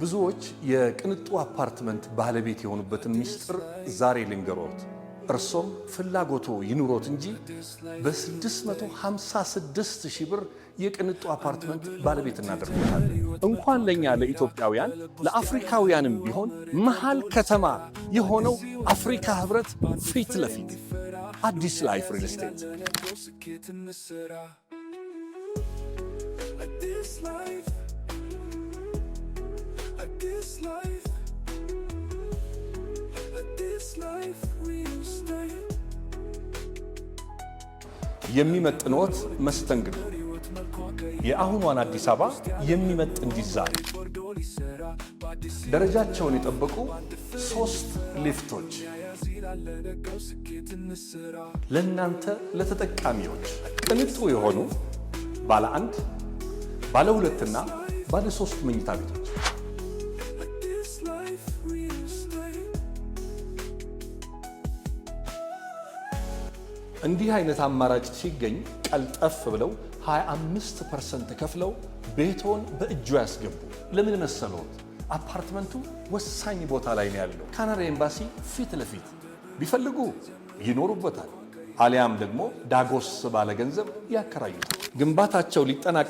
ብዙዎች የቅንጡ አፓርትመንት ባለቤት የሆኑበትን ምስጢር ዛሬ ልንገሮት። እርሶም ፍላጎቶ ይኑሮት እንጂ በ656 ሺህ ብር የቅንጡ አፓርትመንት ባለቤት እናደርጎታለን። እንኳን ለእኛ ለኢትዮጵያውያን ለአፍሪካውያንም ቢሆን መሃል ከተማ የሆነው አፍሪካ ህብረት ፊት ለፊት አዲስ ላይፍ ሪል ስቴት። ስኬት እንስራ። አዲስ ላይፍ፣ አዲስ ላይፍ፣ አዲስ ላይፍ ሪል ስቴት። የሚመጥንዎት መስተንግዶ፣ የአሁኗን አዲስ አበባ የሚመጥን ዲዛይን፣ ደረጃቸውን የጠበቁ ሶስት ሊፍቶች ለእናንተ ለተጠቃሚዎች ቅንጡ የሆኑ ባለ አንድ፣ ባለ ሁለትና ባለ ሶስት መኝታ ቤቶች። አዲስ ላይፍ ሪል ስቴት። እንዲህ አይነት አማራጭ ሲገኝ ቀልጠፍ ብለው 25% ከፍለው ቤቶን በእጆ ያስገቡ። ለምን መሰሎት? አፓርትመንቱ ወሳኝ ቦታ ላይ ነው ያለው። ካናዳ ኤምባሲ ፊት ለፊት ቢፈልጉ ይኖሩበታል፣ አሊያም ደግሞ ዳጎስ ባለ ገንዘብ ያከራዩታል። ግንባታቸው ሊጠናቀቅ